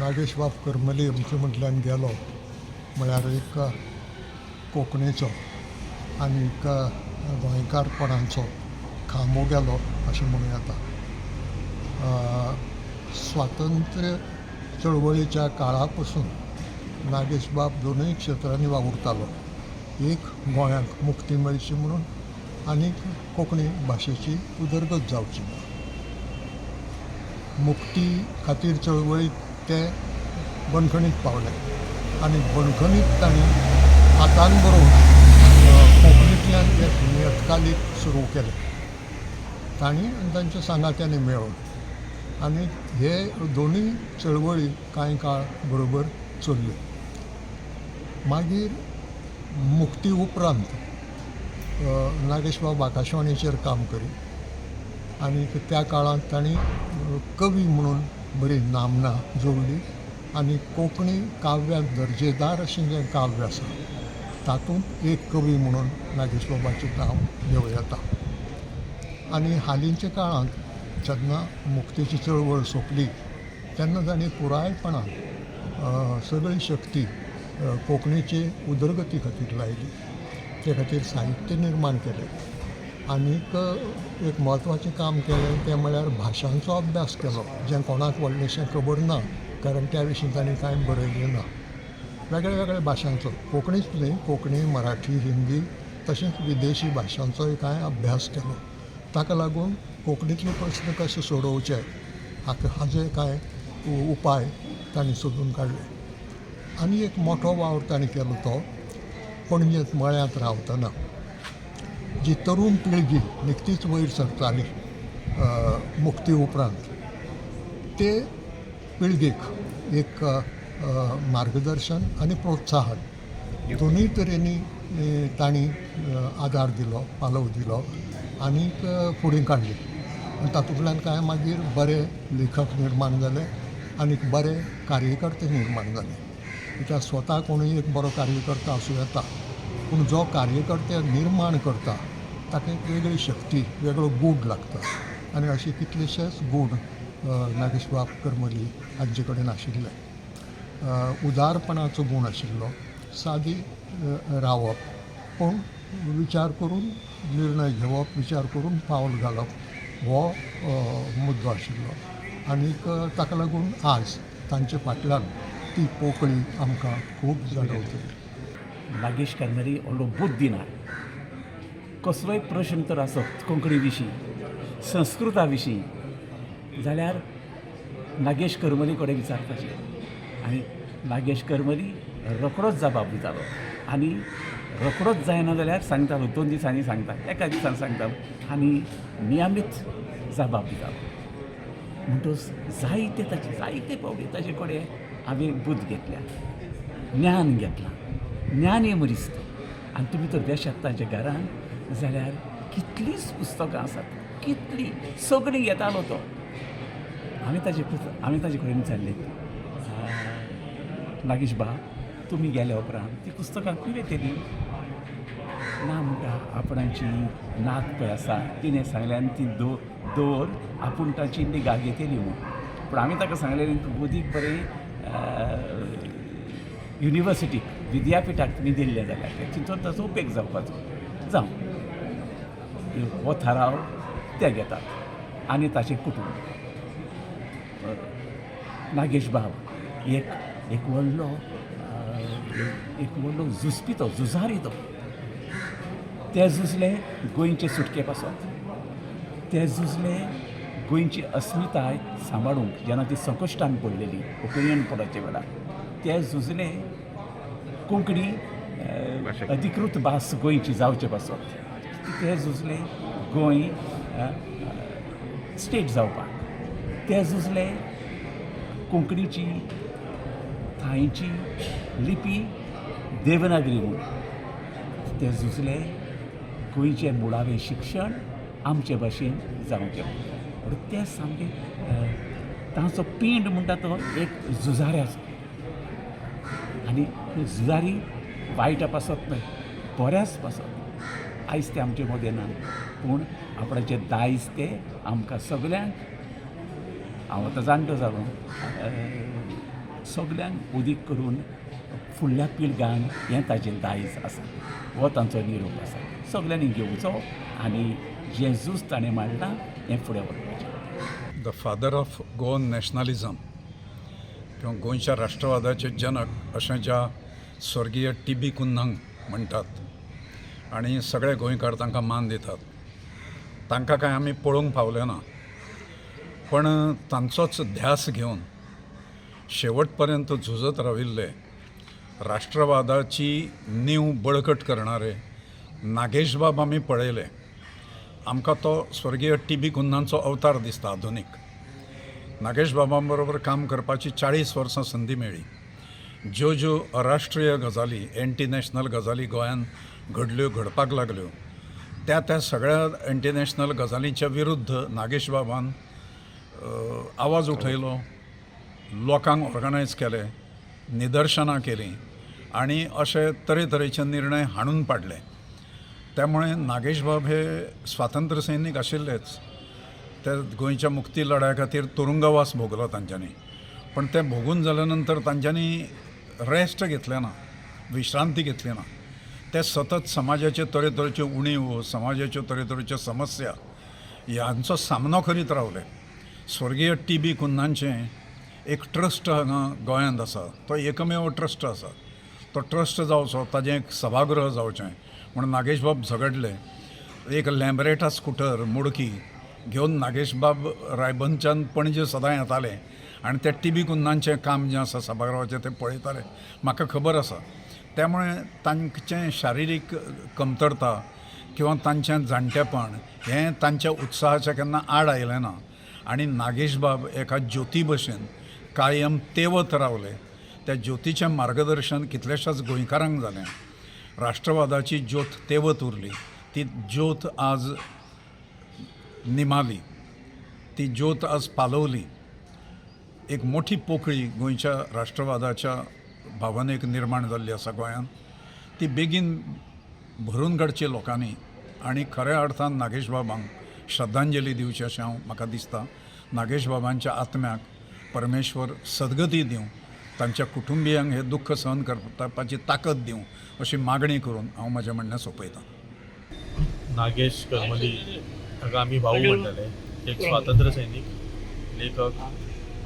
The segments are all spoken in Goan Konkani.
नागेशबाब करमली आमचे मदल्यान गेलो म्हळ्यार एक कोंकणीचो आनी एक गोंयकारपणाचो खांबो गेलो अशें म्हणूं येता. स्वातंत्र्य चळवळीच्या काळा पसून नागेशबाब दोनूय क्षेत्रांनी वावुरतालो. एक, गोंयांक मुक्ती मेळची म्हणून आनीक कोंकणी भाशेची उदरगत जावची म्हणून. मुक्ती खातीर चळवळीत ते बंदखणीत पावले आनी बंदखणीत तांणी हातान बरोवन कोंकणींतल्यान एक नियतकालीक सुरू केलें तांणी आनी तांच्या सांगात्यांनी मेळून. आनी हे दोनूय चळवळी कांय काळ बरोबर चल्ल्यो. मागीर मुक्ती उपरांत नागेशबाब आकाशवाणीचेर काम करी आनी त्या काळांत तांणी कवी म्हणून बरी नामना जोडली आनी कोंकणी काव्यांत दर्जेदार अशें जें काव्य आसा तातूंत एक कवी म्हणून नागेशबाबाचें नांव घेवं येता. आनी हालींच्या काळांत जेन्ना मुक्तीची चळवळ सोंपली तेन्ना तांणी पुरायपणान सगळी शक्ती कोंकणीचे उदरगती खातीर लायली. ते खातीर साहित्य निर्माण केलें आनीक एक म्हत्वाचें काम केलें तें म्हळ्यार भाशांचो अभ्यास केलो, जें कोणाक व्हडलेंशें खबर ना, कारण त्या विशीं तांणी कांय बरयलें ना. वेगळ्या वेगळ्या भाशांचो, कोंकणीच न्हय, कोंकणी, मराठी, हिंदी तशेंच विदेशी भाशांचोय कांय अभ्यास केलो. ताका लागून कोंकणींतले प्रस्न कशे सोडोवचे हाका हाजे कांय उपाय तांणी सोदून काडले. आनी एक मोठो वावर तांणी केलो तो पणजेंत मळ्यांत रावतना जी तरूण पिळगी निकतीच वयर सरताली मुक्ती उपरांत, ते पिळगेक एक मार्गदर्शन आनी प्रोत्साहन दोनूय तरेनी तांणी आदार दिलो, पालव दिलो आनीक फुडें काडली. आनी तातूंतल्यान कांय मागीर बरे लेखक निर्माण जाले आनीक बरे कार्यकर्ते निर्माण जाले. कित्याक स्वता कोणूय एक बरो कार्यकर्तो आसूं येता, पूण जो कार्यकर्ते निर्माण करता ताका एक वेगळी शक्ती, वेगळो गूण लागता आनी अशे कितलेशेच गूण नागेशबाब करमली हांचे कडेन आशिल्ले. उदारपणाचो गूण आशिल्लो, सादी रावप पूण विचार करून निर्णय घेवप, विचार करून पावल घालप हो मुद्दो आशिल्लो. आनीक ताका लागून आज तांचे फाटल्यान ती पोकळी आमकां खूब जाणवतली. नागेश करमली व्हडलो बुद्दी ना. कसलोय प्रश्न तर आसत कोंकणी विशीं, संस्कृता विशीं जाल्यार नागेश करमली कडेन विचारपाचें आनी नागेश करमली रोखडोच जबाब दितालो. आनी रोखडोच जायना जाल्यार सांगतालो, 2 दिसांनी सांगता, एका दिसान सांगतालो आनी नियमीत जबाब दितालो. म्हणटच जायते ताचे, जायते फावटी ताचे कडेन हांवें बुद्द घेतल्या, ज्ञान घेतलां. ज्ञानी मनीस तो. आनी तुमी तर बेशात ताच्या घरान जाल्यार कितलींच पुस्तकां आसात, कितलीं, सगळीं घेतालो तो. हांवें ताजे कडेन विचारलें, "नागेश बाब, तुमी गेल्या उपरांत ती पुस्तकां खंय वयतलीं?" ना म्हणटा, आपणाची नात पळय आसा, तिणें सांगलें आनी ती दवर, आपूण ताची निगा घेतली म्हूण. पूण आमी ताका सांगलें, तूं बदीक बरें युनिवर्सिटीक, विद्यापिठाक तुमी दिल्लें जाल्यार तितून ताचो उपेग जावपाचो. जावं, हो थाराव ते घेतात आनी ताचें कुटूंब. नागेश बाब एक एक व्हडलो झुजपी तो, झुजारी तो. ते झुजले गोंयचे सुटके पासत, ते झुजले गोंयची अस्मिताय सांबाळूंक जेन्ना ती संकश्टान पडलेली ओपिनियन पोलाच्या वेळार. ते झुजले कोंकणी अधिकृत भास गोंयची जावचे पासत. ते झुजले गोंय स्टेट जावपाक. ते झुजले कोंकणीची थांयची लिपी देवनागरी म्हूण. ते झुजले गोंयचें मुळावें शिक्षण आमचे भाशेन जावचें म्हूण. ते सामके, तांचो पिंड म्हणटा तो एक झुजाऱ्याचो आनी झुजारी वायटा पासत न्हय, बऱ्याच पासत. आयज ते आमचे मदें ना, पूण आपणाचें दायज ते आमकां सगल्यांक, हांव आतां जाणटो जालो. सगल्यांक उदीक करून फुडल्या पिळग्यांक हें ताजें दायज आसा, हो तांचो निरोप आसा. सगल्यांनी घेवचो आनी जें झूज ताणें मांडलां हें फुडें व्हरपाचें. The father of Goan nationalism किंवा गोंयच्या राष्ट्रवादाचे जनक अशें ज्या स्वर्गीय टी बी कुन्हांक म्हणटात आनी सगळे गोंयकार तांकां मान दितात, तांकां कांय आमी पळोवंक पावले ना, पण तांचोच ध्यास घेवन शेवट पर्यंत झुजत राविल्ले, राष्ट्रवादाची नीव बळकट करणारे नागेशबाब आमी पळयले. आमकां तो स्वर्गीय टी बी कुन्हांचो अवतार दिसता आधुनीक. नागेश बाबां बरोबर काम करपाची 40 वर्सां संदी मेळ्ळी. ज्यो ज्यो अराष्ट्रीय गजाली, एंटी नॅशनल गजाली गोंयांत घडल्यो, घडपाक लागल्यो, त्या त्या सगळ्या एंटी नॅशनल गजालींच्या विरुद्ध नागेश बाबान आवाज उठयलो, लोकांक ऑर्गनायज केले, निदर्शनां केलीं आनी अशे तरेतरेचे निर्णय हाडून पाडले. त्यामुळे नागेशबाब हे स्वातंत्र्य सैनीक आशिल्लेच, ते गोंयच्या मुक्ती लढ्या खातीर तुरुंगवास भोगलो तांच्यांनी, पण ते भोगून जाल्या नंतर तांच्यांनी रेस्ट घेतलें ना, विश्रांती घेतली ना. ते सतत समाजाचे तरेतरेच्यो उणीव, समाजाच्यो तरेतरेच्यो समस्या ह्यांचो सामनो करीत रावले. स्वर्गीय टी बी कुन्हांचें एक ट्रस्ट हांगा गोंयांत आसा, तो एकमेव ट्रस्ट आसा. तो ट्रस्ट जावचो, ताजें एक सभागृह जावचें म्हूण नागेशबाब झगडले. एक लॅम्बरेटा स्कुटर मोडकी घेवन नागेशबाब रायबंदच्यान पणजे सदां येताले आनी ते टी बी कुन्नांचें काम जें आसा सभागृहाचें तें पळयताले, म्हाका खबर आसा. त्यामुळे तांचें शारिरीक कमतरता किंवा तांचें जाणटेपण हें तांच्या उत्साहाच्या केन्ना आड आयलें ना आनी नागेशबाब एका ज्योती भशेन कायम तेवत रावले. त्या ज्योतीचें मार्गदर्शन कितल्याशाच गोंयकारांक जालें. राष्ट्रवादाची ज्योत तेवत उरली, ती ज्योत आज निमाली, ती ज्योत आज पालवली. एक मोठी पोकळी गोंयच्या राष्ट्रवादाच्या भावनेक निर्माण जाल्ली आसा गोंयांत, ती बेगीन भरून काडची लोकांनी आनी खऱ्या अर्थान नागेशबाबांक श्रद्धांजली दिवची अशें हांव म्हाका दिसता. नागेशबाबांच्या आत्म्याक परमेश्वर सद्गती दिवं, तांच्या कुटुंबियांक हें दुख्ख सहन करपाची ताकद दिवं अशी मागणी करून हांव म्हजें म्हणणें सोंपयतां. नागेश करमली हाका आमी भाऊ म्हणटाले. एक स्वातंत्र्य सैनीक, लेखक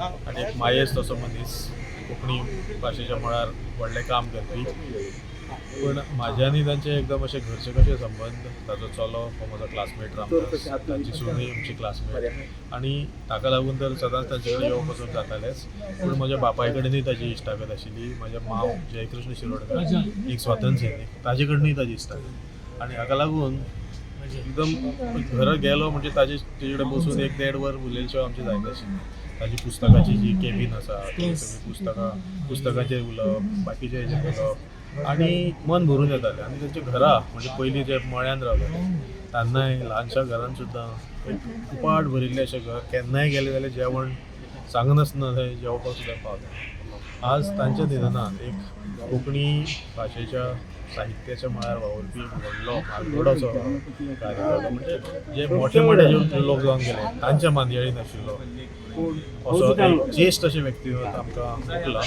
आनी एक मायेस्त असो मनीस, कोंकणी भाशेच्या मळार व्हडलें काम करपी. पूण म्हाजे आनी तांचे एकदम अशे घरचे कशे संबंद. ताजो चलो हो म्हजो क्लासमेट रामदास, तांची सुनूय आमची क्लासमेट आनी ताका लागून तर सदांच तांचे कडेन येवप वचप जातालेंच. पूण म्हज्या बापाय कडेनूय ताजी इश्टागत आशिल्ली. म्हज्या मांव जयकृष्ण शिरोडकर एक स्वातंत्र्य सैनीक, ताजे कडेनूय ताजी इश्टागत आनी हाका लागून एकदम घरा गेलो म्हणजे ताजे तेजे कडेन बसून एक देड वर उलयले शिवाय आमचें जायनाशिल्लें. ताजी पुस्तकाची जी केबीन आसा ती सगळी पुस्तकां, पुस्तकाचेर उलोवप, बाकीचे हेजेर उलोवप आनी मन भरून येतालें. आनी तांच्या घरा म्हणजे पयलीं जे मळ्यान रावताले तेन्नाय ल्हानशा घरान सुद्दां एक उपाट भरिल्लें अशें घर, केन्नाय गेलें जाल्यार जेवण सांगनासतना थंय जेवपाक सुद्दां पावता. आज तांच्या निधनान एक कोंकणी भाशेच्या साहित्याच्या मळार वावुरपी एक व्हडलो म्हालगडो असो कार्यकर्तो, म्हणजे जे मोठे मोठे जे लोक जावन गेले तांच्या मांद्याळी नाशिल्लो असो एक ज्येश्ठ अशें व्यक्तिमत्व आमकां हुकलां.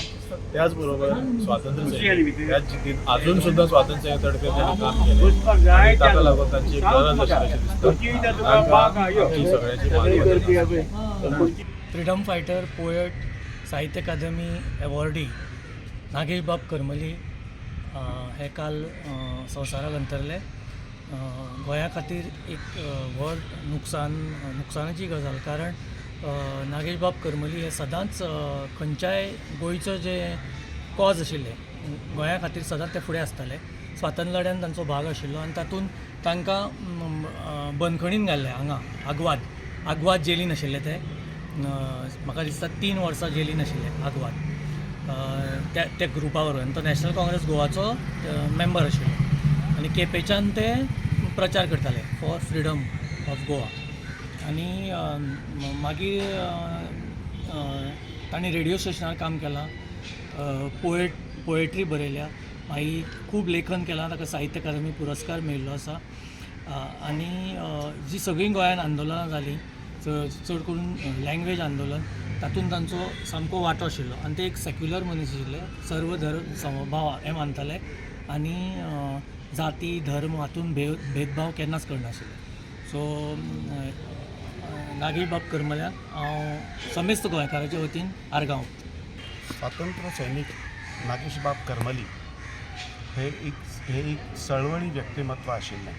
त्याच बरोबर स्वातंत्र्य सैनीक ह्याच जितीन अजून सुद्दां स्वातंत्र्य सैनिक तडफेर तांणी काम केलें आनी ताका लागून तांची एक गरज आशिल्ली अशें दिसता. तांकां आमची सगळ्यांची मानवंदना. फ्रिडम फायटर, पोएट, साहित्य अकादमी एवॉर्डी नागेश बाब करमली हे काल संवसाराक अंतरले. गोंया खातीर एक व्हड नुकसानाची गजाल, कारण नागेश बाब करमली हे सदांच खंयच्याय गोंयचो जे कॉज आशिल्लें गोंया खातीर सदांच ते फुडें आसताले. स्वातंत्र्य लढ्यान तांचो भाग आशिल्लो आनी तातूंत तांकां बंदखणीन घाल्ले हांगा आग्वाद जेलीन आशिल्ले ते. म्हाका दिसता 3 वर्सां जेलीन आशिल्ले आग्वाद त्या त्या ग्रुपा बरोबर. आनी तो नॅशनल काँग्रेस गोवाचो मेंबर आशिल्लो आनी केपेंच्यान ते प्रचार करताले फॉर फ्रिडम ऑफ गोवा. आनी मागीर तांणी रेडियो स्टेशनार काम केलां, पोएट्री बरयल्या, मागीर खूब लेखन केलां. ताका साहित्य अकादमी पुरस्कार मेळिल्लो आसा. आनी जी सगळीं गोंयांत आंदोलनां जालीं, चड करून लँग्वेज आंदोलन, तातूंत तांचो सामको वांटो आशिल्लो आनी ते एक सेक्युलर मनीस आशिल्ले. सर्व धर्म समभाव हें मानताले आनी जाती धर्म हातूंत भेदभाव केन्नाच करनाशिल्ले. सो नागेश बाब करमल्याक हांव समेस्त गोंयकाराच्या वतीन आर्गां ओंपतां. स्वातंत्र्य सैनीक नागेशबाब करमली हे एक चळवळी व्यक्तिमत्व आशिल्लें.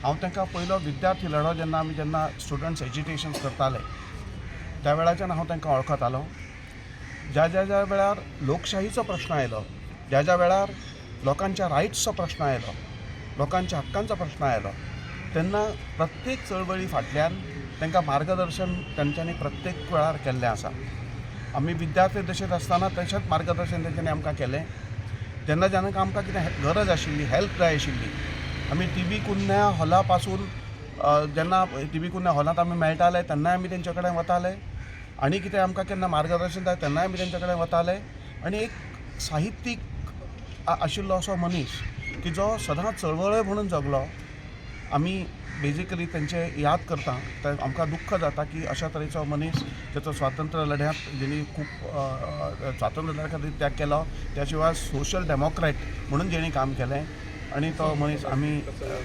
हांव तांकां पयलो विद्यार्थी लढो जेन्ना आमी जेन्ना स्टुडंट्स एजिटेशन करताले त्या वेळाच्यान हांव तांकां वळखतालो. ज्या ज्या ज्या वेळार लोकशाहीचो प्रश्न आयलो, ज्या ज्या वेळार लोकांच्या रायट्सचो प्रश्न आयलो, लोकांच्या हक्कांचो प्रश्न आयलो, तेन्ना प्रत्येक चळवळी फाटल्यान तांकां मार्गदर्शन तांच्यांनी प्रत्येक वेळार केल्लें आसा. आमी विद्यार्थी दशेंत आसतना तशेंच मार्गदर्शन तेंच्यांनी आमकां केलें. जेन्ना जेन्ना आमकां कितें गरज आशिल्ली, हेल्प जाय आशिल्ली, आमी टी बी कुन्या हॉला पासून जेन्ना टी बी कुन्या हॉलांत आमी मेळटाले तेन्नाय आमी तेंचे कडेन वताले आनी कितें आमकां केन्ना मार्गदर्शन जाय तेन्नाय आमी तेंचे कडेन वताले. आनी एक साहित्यीक आशिल्लो असो मनीस की जो सदांच चळवळ म्हणून जगलो. आमी बेजिकली तेंचे याद करता तर आमकां दुख्ख जाता की अशा तरेचो मनीस जेचो स्वातंत्र्य लढ्यांत जेणी खूब स्वातंत्र्य लढ्या खातीर त्याग केलो, त्या शिवाय सोशल डेमोक्रेट म्हणून जेणी काम केलें आनी तो मनीस आमी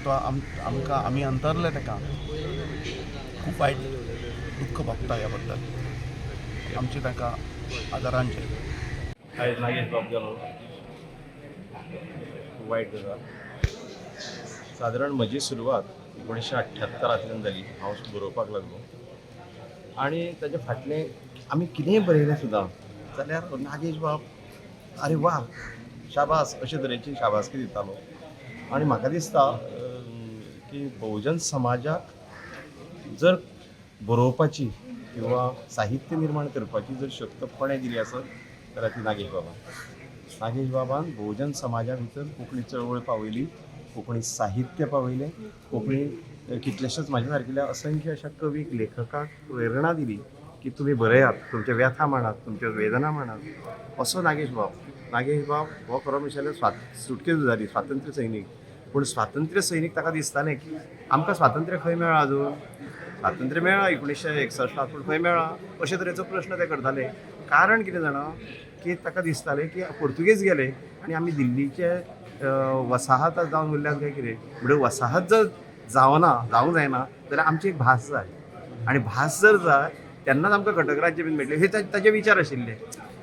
तो आमकां आमी अंतरले ताका. खूब वायट दुख्ख भोगता ह्या बद्दल. आमची ताका आदरांजली. आयज नागेश बाब गेलो, खूब वायट गजाल. सादारण म्हजी सुरवात 1978 जाली. हांव बरोवपाक लागलो आनी ताजे फाटलें आमी कितेंय बरयलें सुद्दां जाल्यार नागेश बाब अरे वा शाबास अशे तरेची शाबासकी दितालो. आनी म्हाका दिसता की बहुजन समाजाक जर बरोवपाची किंवा साहित्य निर्माण करपाची जर शक्त कोणें दिली आसत जाल्यार ती नागेश बाबान. नागेश बाबान बहुजन समाजा भितर कोंकणी चळवळ पावयली, कोंकणी साहित्य पावयलें, कोंकणी कितलेशेच म्हाज्या सारकिल्या असंख्य अशा कवीक लेखकाक प्रेरणा दिली की तुमी बरयात, तुमचे व्यथा मांडात, तुमच्यो वेदना मांडात. असो नागेश बाब. नागेश बाब हो खरो म्हणशां जाल्यार सुटके झुजारी, स्वातंत्र्य सैनीक. पूण स्वातंत्र्य सैनीक ताका दिसतालें की आमकां स्वातंत्र्य खंय मेळ्ळां, अजून स्वातंत्र्य मेळ्ळां 1961, पूण खंय मेळ्ळां अशे तरेचो प्रश्न ते करताले. कारण कितें जाणा की ताका दिसतालें की पुर्तुगेज गेले आनी आमी दिल्लीचे वसाहत जावन उरल्यात काय कितें. म्हणजे वसाहत जर जावना, जावंक जायना जाल्यार आमची एक भास जाय आनी भास जर जाय तेन्नाच आमकां घटक राज्य बीन मेळटलें, हे ताजे विचार आशिल्ले.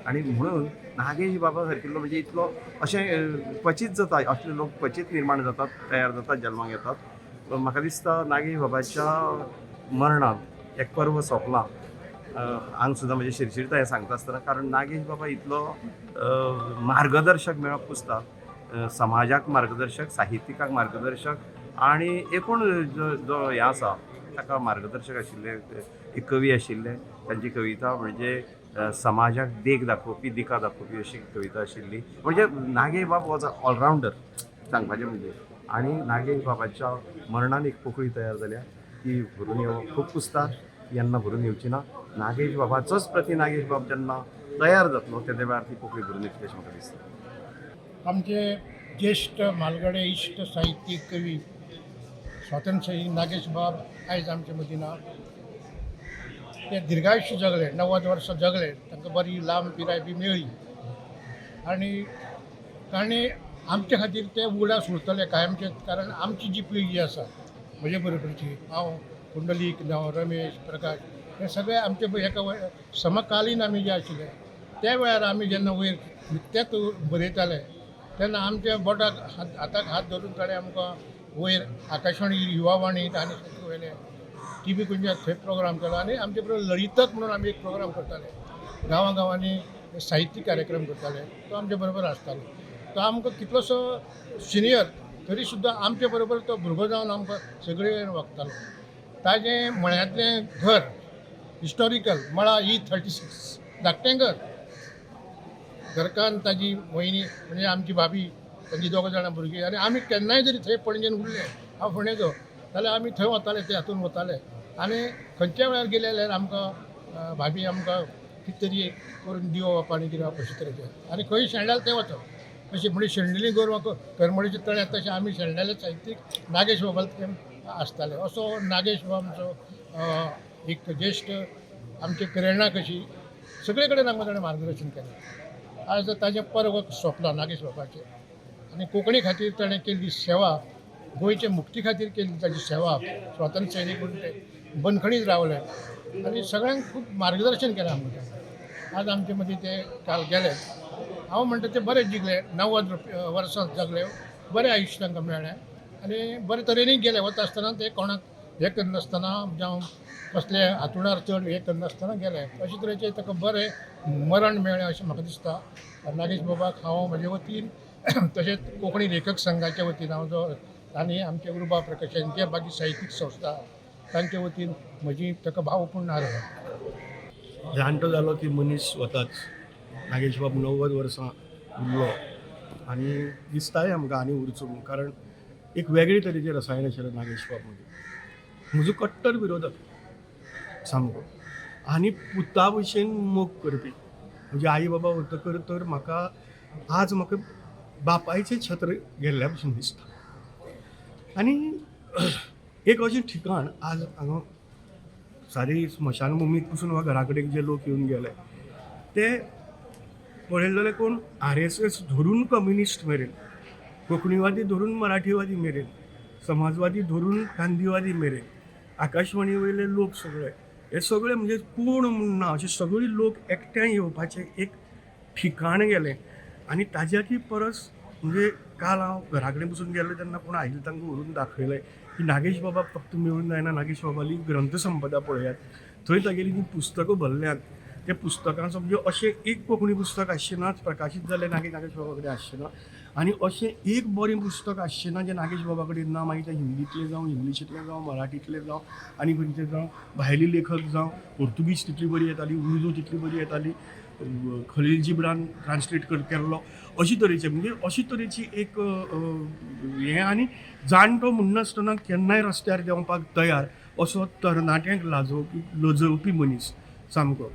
आनी म्हणून नागेश बाबा सारकिल्लो म्हणजे इतलो अशें क्वचीत जाता, असले लोक क्वचीत निर्माण जातात, तयार जातात, जल्माक येतात. म्हाका दिसता नागेश बाबाच्या मरणान एक पर्व सोंपलां. आंग सुद्दां म्हजें शिरशिरता हें सांगता आसतना, कारण नागेश बाबा इतलो मार्गदर्शक मेळप कुसता. समाजाक मार्गदर्शक, साहित्यिकाक मार्गदर्शक आनी एकूण जो हें आसा ताका मार्गदर्शक आशिल्ले एक कवी आशिल्ले. तांची कविता म्हणजे समाजाक देख दाखोवपी, दिका दाखोवपी अशी कविता आशिल्ली. म्हणजे नागेश बाब वॉज अ ऑलरावंडर सांगपाचें म्हणजे. आनी नागेश बाबाच्या मरणान एक पोकळी तयार जाल्या ती भरून येवप खूब कुस्तार, जेन्ना भरून येवची ना. नागेश बाबाचोच प्रती नागेश बाब जेन्ना तयार जातलो तेन्ना वेळार ती पोकळी भरून येतली अशें म्हाका दिसता. आमचे ज्येश्ठ म्हालगडे इश्ट साहित्यीक कवी स्वातंत्र्य सैनीक नागेश बाब आयज आमचे मदीं ना. ते दिर्घायुश्य जगले, 90 वर्सां जगले, तांकां बरी लांब पिराय बी मेळ्ळी आनी तांणी आमचे खातीर ते उगडास उरतले कायमचे. कारण आमची जी पिळगी आसा म्हजे बरोबरची, हांव, पुंडलीक जावं रमेश, प्रकाश, हे सगळे आमचे एका समकालीन आमी जे आशिल्ले त्या वेळार आमी जेन्ना वयर निकतेच बरयताले तेन्ना आमच्या बोटाक हाताक हात धरून ताणें आमकां वयर आकाशवाणी युवावाणीत आनी वयले टी व्ही कुंजात थंय प्रोग्राम केलो. आनी आमचे बरोबर लळितक म्हणून आमी एक प्रोग्राम करताले, गांवां गांवांनी साहित्यीक कार्यक्रम करताले, तो आमचे बरोबर आसतालो. तो आमकां कितलोसो सिनियर तरी सुद्दां आमचे बरोबर तो भुरगो जावन आमकां सगळे वागतालो. ताजें मळ्यांतलें घर हिस्टॉरिकल मळा E36 धाकटें घर, घरकान्न ताजी वयनी म्हणजे आमची भाभी, तांची दोगां जाणां भुरगीं. आनी आमी केन्नाय जरी थंय पणजेन उरले, हांव फोंडेचो, जाल्यार आमी थंय वताले, ते हातून वताले. आनी खंयच्या वेळार गेले जाल्यार आमकां भाभी आमकां कितें तरी करून दिवप आनी कितें अशें तरेचें. आनी खंय शेणल्यार थंय वचप अशें. म्हणजे शेणलेलीं गोरवां करमळीच्या तळ्यांत, तशें आमी शेणलेले साहित्यीक नागेश बाबा आसताले. असो नागेश बाब आमचो एक ज्येश्ठ आमची प्रेरणा कशी सगळे कडेन आमकां ताणें मार्गदर्शन केलें. आज ताजें पर्व सोंपलां नागेश बाबाचें आनी कोंकणी खातीर ताणें केल्ली सेवा, गोंयचे मुक्ती खातीर केल्ली ताजी सेवा, स्वातंत्र्य सैनीक म्हणून ते बंदखणीत रावले आनी सगळ्यांक खूब मार्गदर्शन केलें आमकां ताणें. आज आमचे मदीं ते काल गेले. हांव म्हणटा ते बरे जिखले, 90 वर्सां जगले, बरें आयुश्य तांकां मेळ्ळें आनी बरे तरेनी गेले. वता आसतना ते कोणाक हें करनासतना, जावं कसले हांतुणार चड हें करनासतना गेले. अशे तरेचें ताका बरें मरण मेळ्ळें अशें म्हाका दिसता. नागेश बाबाक हांव म्हजे वतीन, तशेंच कोंकणी लेखक संघाच्या वतीन हांव जो आनी आमचे उर्बा प्रकाशन जे बाकी साहित्यीक संस्था तांचे वतीन म्हजी ताका भावपूर्ण आर्गां. जाणटो जालो की मनीस वताच. नागेशबाब 90 वर्सां उरलो आनी दिसताय आमकां आनी उरचो म्हूण, कारण एक वेगळे तरेचें रसायन आशिल्लें नागेशबाब. म्हणजे म्हजो कट्टर विरोधक सामको आनी पुता भशेन मोग करपी. म्हजी आई बाबा वतकर तर म्हाका आज म्हाका बापायचें छत्र गेल्ल्या भशेन दिसता. आनी एक अशें ठिकाण आज हांगा सारी स्मशानभुमीत पसून वा घरा कडेन जे लोक येवन गेले ते पळयले जाल्यार कोण आरएसएस धरून कम्युनिस्ट मेरेन, कोंकणीवादी धरून मराठीवादी मेरेन, समाजवादी धरून गांधीवादी मेरेन, आकाशवाणी वयले लोक सगळे, हे सगळे म्हणजे कोण म्हूण ना अशे सगळे लोक एकठांय येवपाचें एक ठिकाण गेलें. आनी ताज्याकी परस म्हणजे काल हांव घरा कडेन बसून गेल्लो तेन्ना कोण आयिल्ले तांकां व्हरून दाखयलें की नागेश बाबा फक्त मेळून जायना, नागेश बाबाली ग्रंथसंपदा पळयात, थंय तागेली तीं पुस्तकां भरल्यांत. त्या पुस्तकांचो म्हणजे अशें एक कोंकणी पुस्तक आसचें ना प्रकाशीत जाल्लें नागेश बाबा कडेन आसचें ना, आनी अशें एक बरें पुस्तक आसचें ना जें नागेश बाबा कडेन ना. मागीर तें हिंदींतलें जावं, इंग्लिशींतलें जावं, मराठींतलें जावं, आनी खंयचें जावं, भायले लेखक जावं, पोर्तुगीज तितली बरी येताली, उर्दू तितली बरी येताली, खलील जिब्रान ट्रान्सलेट केल्लो, अशी तरेचे म्हणजे अशी तरेची एक हें. आनी जाणटो म्हणनासतना केन्नाय रस्त्यार देंवपाक तयार असो तरणाट्यांक लजोवपी मनीस सामको.